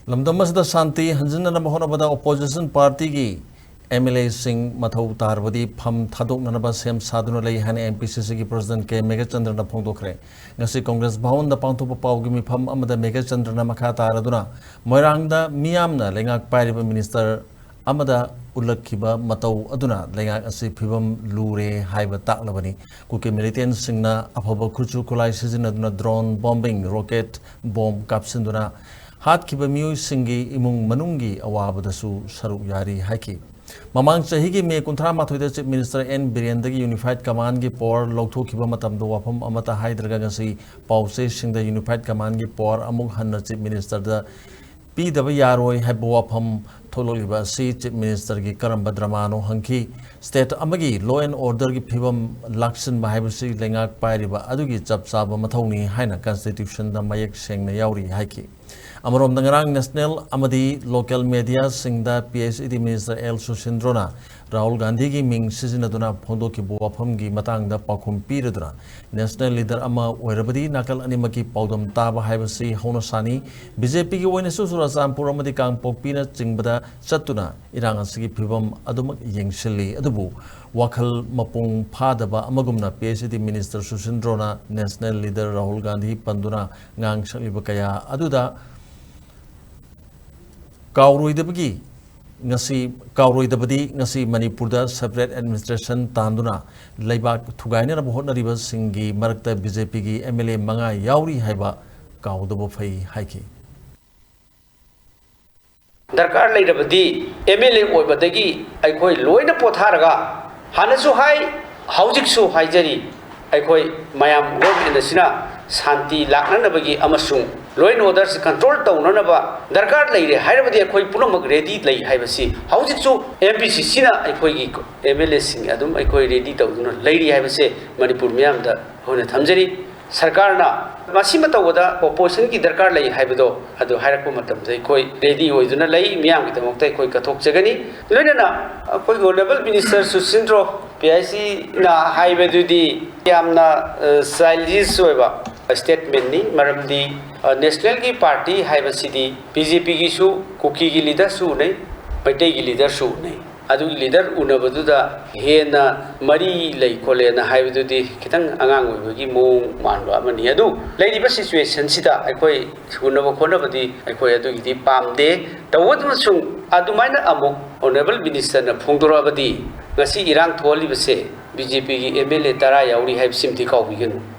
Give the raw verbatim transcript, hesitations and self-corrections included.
ꯂꯝꯗꯝ ꯑꯁꯤꯗ ꯁꯥꯟꯇꯤ ꯍꯟꯖꯤꯟꯅꯅꯕ ꯍꯣꯠꯅꯕꯗ opposition partyꯒꯤ MLAꯁꯤꯡ ꯃꯊꯧ ꯇꯥꯔꯕꯗꯤ ꯐꯝ ꯊꯥꯗꯣꯛꯅꯅꯕ ꯁꯦꯝ ꯁꯥꯗꯨꯅ ꯂꯩ ꯍꯥꯏꯅ MPCCꯒꯤ president K ꯃꯦꯘꯆꯟꯗ꯭ꯔꯅ ꯐꯣꯡꯗꯣꯛꯈ꯭ꯔꯦ꯫ ꯉꯁꯤ ꯀꯣꯡꯒ꯭ꯔꯦꯁ ꯚꯋꯟꯗ ꯄꯥꯡꯊꯣꯛꯄ ꯄꯥꯎꯒꯤ ꯃꯤꯐꯝ ꯑꯃꯗ ꯃꯦꯘꯆꯟꯗ꯭ꯔꯅ ꯃꯈꯥ ꯇꯥꯔꯗꯨꯅ ꯃꯣꯏꯔꯥꯡꯗ ꯃꯤꯌꯥꯝꯅ ꯂꯩꯉꯥꯛ ꯄꯥꯏꯔꯤꯕ minister ꯑꯃꯗ ꯎꯠꯂꯛꯈꯤꯕ ꯃꯇꯧ ꯑꯗꯨꯅ ꯂꯩꯉꯥꯛ ꯑꯁꯤ ꯐꯤꯕꯝ ꯂꯨꯔꯦ ꯍꯥꯏꯕ ꯇꯥꯛꯂꯕꯅꯤ꯫ ꯀꯨꯀꯤ militantꯁꯤꯡꯅ ꯑꯐꯕ ꯈꯨꯠꯁꯨ ꯈꯨꯠꯂꯥꯏ ꯁꯤꯖꯤꯟꯅꯗꯨꯅ drone bombing, rocket bomb ꯀꯥꯞꯁꯤꯟꯗꯨꯅ ꯍꯥꯠꯈꯤꯕ ꯃꯤꯑꯣꯏꯁꯤꯡꯒꯤ ꯏꯃꯨꯡ ꯃꯅꯨꯡꯒꯤ ꯑꯋꯥꯕꯗꯁꯨ ꯁꯔꯨꯛ ꯌꯥꯔꯤ ꯍꯥꯏꯈꯤ꯫ ꯃꯃꯥꯡ ꯆꯍꯤꯒꯤ ꯃꯦ ꯀꯨꯟꯊ꯭ꯔꯥ ꯃꯥꯊꯣꯏꯗ Chief Minister N ꯕꯤꯔꯦꯟꯗꯒꯤ unified commandꯒꯤ power ꯂꯧꯊꯣꯛꯈꯤꯕ ꯃꯇꯝꯗ ꯋꯥꯐꯝ ꯑꯃꯠꯇ ꯍꯥꯏꯗ꯭ꯔꯒ ꯉꯁꯤ ꯄꯥꯎꯆꯦꯁꯤꯡꯗ unified commandꯒꯤ power ꯑꯃꯨꯛ ꯍꯟꯅ Chief Ministerꯗ ꯄꯤꯗꯕ ꯌꯥꯔꯣꯏ ꯍꯥꯏꯕ ꯋꯥꯐꯝ ꯊꯣꯛꯂꯛꯂꯤꯕ ꯑꯁꯤ Chief Ministerꯒꯤ ꯀꯔꯝꯕ dramaꯅꯣ ꯍꯪꯈꯤ꯫ State ꯑꯃꯒꯤ law and orderꯒꯤ ꯐꯤꯕꯝ ꯂꯥꯛꯁꯤꯟꯕ ꯍꯥꯏꯕꯁꯤ ꯂꯩꯉꯥꯛ ꯄꯥꯏꯔꯤꯕ ꯑꯗꯨꯒꯤ ꯆꯞ ꯆꯥꯕ ꯃꯊꯧꯅꯤ ꯍꯥꯏꯅ constitutionꯗ ꯃꯌꯦꯛ ꯁꯦꯡꯅ ꯌꯥꯎꯔꯤ ꯍꯥꯏꯈꯤ꯫ ꯑꯃꯔꯣꯝꯗ ꯉꯔꯥꯡ national ꯑꯃꯗꯤ local mediaꯁꯤꯡꯗ PHED Minister L ꯁꯨꯁꯤꯟꯗ꯭ꯔꯣꯅ Rahul ꯒꯥꯟꯙꯤꯒꯤ ꯃꯤꯡ ꯁꯤꯖꯤꯟꯅꯗꯨꯅ ꯐꯣꯡꯗꯣꯛꯈꯤꯕ ꯋꯥꯐꯝꯒꯤ ꯃꯇꯥꯡꯗ ꯄꯥꯎꯈꯨꯝ ꯄꯤꯔꯗꯨꯅ national leader ꯑꯃ ꯑꯣꯏꯔꯕꯗꯤ ꯅꯥꯀꯜ ꯑꯅꯤꯃꯛꯀꯤ ꯄꯥꯎꯗꯝ ꯇꯥꯕ ꯍꯥꯏꯕꯁꯤ ꯍꯧꯅꯁꯥꯅꯤ꯫ BJPꯒꯤ ꯑꯣꯏꯅꯁꯨ ꯆꯨꯔꯥꯆꯥꯟꯄꯨꯔ ꯑꯃꯗꯤ ꯀꯥꯡꯄꯣꯛꯄꯤꯅꯆꯤꯡꯕꯗ ꯆꯠꯇꯨꯅ ꯏꯔꯥꯡ ꯑꯁꯤꯒꯤ ꯐꯤꯕꯝ ꯑꯗꯨꯃꯛ ꯌꯦꯡꯁꯤꯜꯂꯤ꯫ ꯑꯗꯨꯕꯨ ꯋꯥꯈꯜ ꯃꯄꯨꯡ ꯐꯥꯗꯕ ꯑꯃꯒꯨꯝꯅ PHED Minister ꯁꯨꯁꯤꯟꯗ꯭ꯔꯣꯅ national leader Rahul Gandhi ꯄꯟꯗꯨꯅ ꯉꯥꯡ ꯁꯛꯂꯤꯕ ꯀꯌꯥ ꯑꯗꯨꯗ ꯀꯥꯎꯔꯣꯏꯗꯕꯒꯤ ꯉꯁꯤ, ꯀꯥꯎꯔꯣꯏꯗꯕꯗꯤ ꯉꯁꯤ ꯃꯅꯤꯄꯨꯔꯗ separate administration ꯇꯥꯟꯗꯨꯅ ꯂꯩꯕꯥꯛ ꯊꯨꯒꯥꯏꯅꯅꯕ ꯍꯣꯠꯅꯔꯤꯕꯁꯤꯡꯒꯤ ꯃꯔꯛꯇ BJPꯒꯤ MLA ꯃꯉꯥ ꯌꯥꯎꯔꯤ ꯍꯥꯏꯕ ꯀꯥꯎꯗꯕ ꯐꯩ ꯍꯥꯏꯈꯤ꯫ ꯗꯔꯀꯥꯔ ꯂꯩꯔꯕꯗꯤ MLA ꯑꯣꯏꯕꯗꯒꯤ ꯑꯩꯈꯣꯏ ꯂꯣꯏꯅ ꯄꯣꯊꯥꯔꯒ ꯍꯥꯟꯅꯁꯨ ꯍꯥꯏ, ꯍꯧꯖꯤꯛꯁꯨ ꯍꯥꯏꯖꯔꯤ, ꯑꯩꯈꯣꯏ ꯃꯌꯥꯝ government ꯑꯁꯤꯅ ꯁꯥꯟꯇꯤ ꯂꯥꯛꯅꯅꯕꯒꯤ ꯑꯃꯁꯨꯡ law and orderꯁꯤ control ꯇꯧꯅꯅꯕ ꯗꯔꯀꯥꯔ ꯂꯩꯔꯦ ꯍꯥꯏꯔꯕꯗꯤ ꯑꯩꯈꯣꯏ ꯄꯨꯝꯅꯃꯛ ready ꯂꯩ ꯍꯥꯏꯕꯁꯤ ꯍꯧꯖꯤꯛꯁꯨ MPCCꯅ ꯑꯩꯈꯣꯏꯒꯤ MLAꯁꯤꯡ ꯑꯗꯨꯝ ꯑꯩꯈꯣꯏ ready ꯇꯧꯗꯨꯅ ꯂꯩꯔꯤ ꯍꯥꯏꯕꯁꯦ ꯃꯅꯤꯄꯨꯔ ꯃꯤꯌꯥꯝꯗ ꯑꯩꯈꯣꯏꯅ ꯊꯝꯖꯔꯤ꯫ ꯁꯔꯀꯥꯔꯅ ꯃꯁꯤꯃ ꯇꯧꯕꯗ oppositionꯒꯤ ꯗꯔꯀꯥꯔ ꯂꯩ ꯍꯥꯏꯕꯗꯣ ꯑꯗꯨ ꯍꯥꯏꯔꯛꯄ ꯃꯇꯝꯗ ꯑꯩꯈꯣꯏ ready ꯑꯣꯏꯗꯨꯅ ꯂꯩ, ꯃꯤꯌꯥꯝꯒꯤꯗꯃꯛꯇ ꯑꯩꯈꯣꯏ ꯀꯠꯊꯣꯛꯆꯒꯅꯤ꯫ ꯂꯣꯏꯅꯅ ꯑꯩꯈꯣꯏꯒꯤ honourable minister ꯁꯨꯁꯤꯟꯗ꯭ꯔꯣ PICꯅ ꯍꯥꯏꯕꯗꯨꯗꯤ ꯌꯥꯝꯅ, ꯑ, childish ꯑꯣꯏꯕ, ꯁ꯭ꯇꯦꯠꯃꯦꯟꯅꯤ꯫ ꯃꯔꯝꯗꯤ ꯅꯦꯁꯅꯦꯜꯒꯤ ꯄꯥꯔꯇꯤ ꯍꯥꯏꯕꯁꯤꯗꯤ ꯕꯤ ꯖꯦ ꯄꯤꯒꯤꯁꯨ ꯀꯨꯀꯤꯒꯤ ꯂꯤꯗꯔꯁꯨ ꯎꯅꯩ, ꯃꯩꯇꯩꯒꯤ ꯂꯤꯗꯔꯁꯨ ꯎꯅꯩ꯫ ꯑꯗꯨꯒꯤ ꯂꯤꯗꯔ ꯎꯅꯕꯗꯨꯗ ꯍꯦꯟꯅ ꯃꯔꯤ ꯂꯩ ꯈꯣꯠꯂꯦꯅ ꯍꯥꯏꯕꯗꯨꯗꯤ ꯈꯤꯇꯪ ꯑꯉꯥꯡ ꯑꯣꯏꯕꯒꯤ ꯃꯑꯣꯡ ꯃꯥꯟꯕ ꯑꯃꯅꯤ꯫ ꯑꯗꯨ ꯂꯩꯔꯤꯕ ꯁꯤꯆꯨꯋꯦꯁꯟꯁꯤꯗ ꯑꯩꯈꯣꯏ ꯎꯅꯕ ꯈꯣꯠꯅꯕꯗꯤ ꯑꯩꯈꯣꯏ ꯑꯗꯨꯒꯤꯗꯤ ꯄꯥꯝꯗꯦ꯫ ꯇꯧꯕꯇꯕꯨ ꯑꯗꯨꯃꯥꯏꯅ ꯑꯃꯨꯛ ꯑꯣꯅꯔꯦꯕꯜ ꯃꯤꯅꯤꯁꯇꯔꯅ ꯐꯣꯡꯗꯣꯔꯛꯑꯕꯗꯤ ꯉꯁꯤ ꯏꯔꯥꯡ ꯊꯣꯛꯍꯜꯂꯤꯕꯁꯦ ꯕꯤ ꯖꯦ ꯄꯤꯒꯤ ꯑꯦꯝ ꯑꯦꯜ ꯑꯦ ꯇꯔꯥ ꯌꯥꯎꯔꯤ ꯍꯥꯏꯕꯁꯤꯃꯗꯤ ꯀꯥꯎꯕꯤꯒꯅꯨ꯫